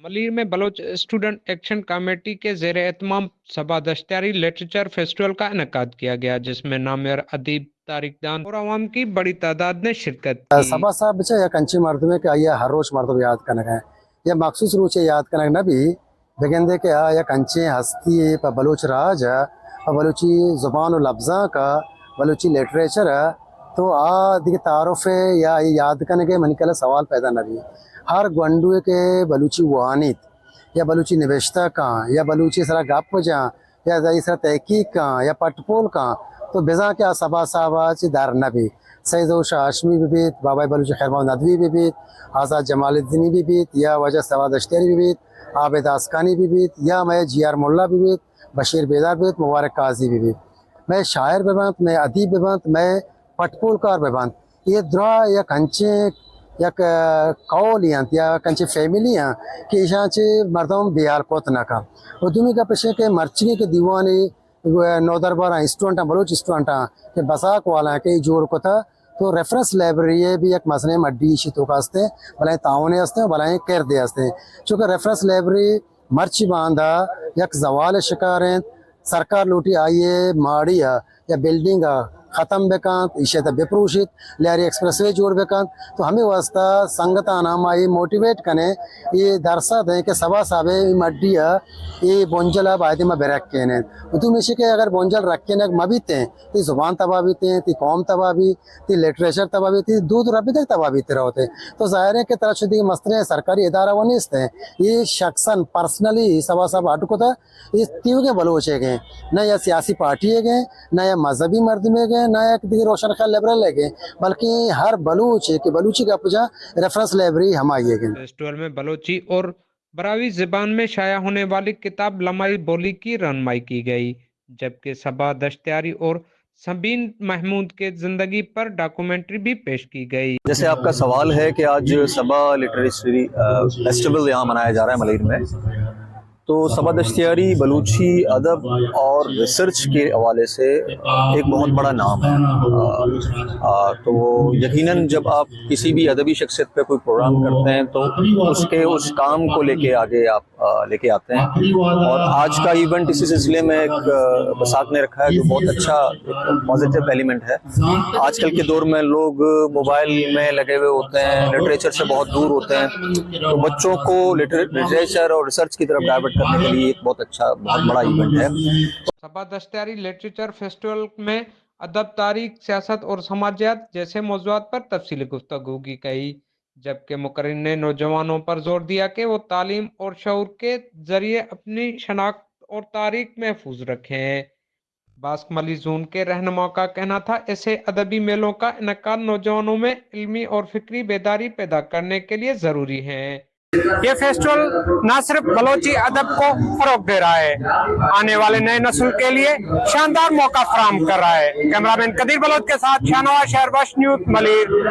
ملیر میں Baloch student action committee کے زیر اہتمام سبا دشتیاری لٹریچر فیسٹیول کا انعقاد کیا گیا، جس میں نامور ادیب، تاریخ دان اور عوام کی بڑی تعداد نے شرکت کی۔ سبا صاحب بچہ یک انچیں مردمے کہ آئی ءَ ہر روچ مردم یاد کنگ ءَ، یا مخصوص روچے یاد کنگ نہ بی، بگندے کہ آ یک انچیں ہستی یے پہ بلوچ راج ءَ، پہ بلوچی زبان و لبزانک ءَ، بلوچی لٹریچر ءَ، تو آ دگہ تعارف ءَ یا یاد کنگ ءَ منی کل ءَ سوال پیدا نہ بی۔ ہر گونڈوے کہ بلوچی وانیت، یا بلوچی نبشتہ کاں، یا بلوچی سرا گپ جاں، یا آئی سرا تحقیق کاں، یا پٹ پول کاں، تو بزاں کہ آ سبا صاحب ءَ چہ در نہ بی۔ سید ظہور شاہ ہاشمی بہ بیت، بابائے بلوچ خیر محمد ندوی بہ بیت، آزاد جمال الدینی بہ بیت، یا واجہ سبا دشتیاری بہ بیت، عابد آسکانی بہ بیت، یا مئے جی آر ملا بہ بیت، بشیر بیدار بہ بیت، مبارک قاضی بہ بیت۔ مئے شاعر بہ بنت، مئے ادیب بہ بنت، مئے پٹ پولکار بہ بنت۔ اے دراہ یک انچیں یک، ءَ، قولے انت یا یک انچیں فیملی انت کہ ایشاں چہ مردم بیال کت نہ کنت۔ و دومی گپ ایش کہ مرچیگیں کہ دیوانے نودربراں اسٹوڈنٹاں، بلوچ اسٹوڈنٹاں کہ بساک والاں کہ جوڑ کتہ، تو ریفرنس لائبریری ءِ بھی یک مزنیں مڈی ایشی توکا ہستیں، بلائیں تعاونے ہستیں، بلائیں کردے ہستیں۔ چونکہ ریفرنس لائبریری مرچی باندا یک زوال شکار انت، سرکار لوٹی آئی ءِ ماڑی ءَ یا بلڈنگ ءَ ختم بکنت، ایشی ءَ بپروشیت، لہری ایکسپریس وے جوڑ بکنت۔ تو ہمے واسطہ سنگتاں ہم آئی موٹیویٹ کنیں، اے درسا دیں کہ سبا صاحب ءِ اے مڈی ءَ اے بنجل ءَ باید ما برکینیں۔ و دومی ایشی کہ اگر بنجل رکینگ مہ بیتیں، تی زبان تباہ بیتیں، تی قوم تباہ بیت، تی لٹریچر تباہ بیت، تی دود و ربیدگ تباہ بیت روتے۔ تو ظاہر ہے کہ ترا چہ دیگہ مستریں سرکاری ادارہ و نیست ہیں۔ یہ شخصاً پرسنلی سبا صاحب اڈ کتا، یہ تیوگیں بلوچ ہے گئے، نہ یا سیاسی پارٹی ہے گئے، نہ یا مذہبی مردم ہے گئے، نہ یا دیگہ روشن خیال لبرل ہے گئے، بلکہ ہر بلوچ ہے کہ بلوچی گپ جا ریفرنس لائبریری ہمائی ہے گئے۔ فیسٹیول میں بلوچی اور براہوئی زبان میں شائع ہونے والی کتاب لمائی بولی کی رہنمائی کی گئی، جبکہ صبا دشتیاری اور سبین محمود کے زندگی پر ڈاکومنٹری بھی پیش کی گئی۔ جیسے آپ کا سوال ہے کہ آج صبا لٹریچری، آ، فیسٹیول یہاں منایا جا رہا ہے ملیر میں، تو صبا دشتیاری بلوچی ادب اور ریسرچ کے حوالے سے ایک بہت بڑا نام ہے۔ آ، آ، تو یقیناً جب آپ کسی بھی ادبی شخصیت پہ کوئی پروگرام کرتے ہیں تو اس کے اس کام کو لے کے آگے آپ، آ، لے کے آتے ہیں۔ اور آج کا ایونٹ اسی سلسلے میں ایک، آ، بساک نے رکھا ہے، جو بہت اچھا پازیٹیو ایلیمنٹ ہے۔ آج کل کے دور میں لوگ موبائل میں لگے ہوئے ہوتے ہیں، لٹریچر سے بہت دور ہوتے ہیں، تو بچوں کو لٹر-، لٹریچر اور ریسرچ کی طرف ڈائیورٹ کرنے کے لیے ایک بہت اچھا، بہت بڑا ایونٹ ہے۔ صبا دشتیاری لٹریچر فیسٹیول میں ادب، تاریخ، سیاست اور سماجیات جیسے موضوعات پر تفصیلی گفتگو کی گئی، جبکہ مقررین نے نوجوانوں پر زور دیا کہ وہ تعلیم اور شعور کے ذریعے اپنی شناخت اور تاریخ محفوظ رکھیں۔ باسک ملی زون کے رہنماؤں کا کہنا تھا، ایسے ادبی میلوں کا انعقاد نوجوانوں میں علمی اور فکری بیداری پیدا کرنے کے لیے ضروری ہے۔ یہ فیسٹیول نہ صرف بلوچی ادب کو فروغ دے رہا ہے، آنے والے نئے نسل کے لیے شاندار موقع فراہم کر رہا ہے۔ کیمرہ مین قدیر بلوچ کے ساتھ شاہنواز شہر، وش نیوز، ملیر۔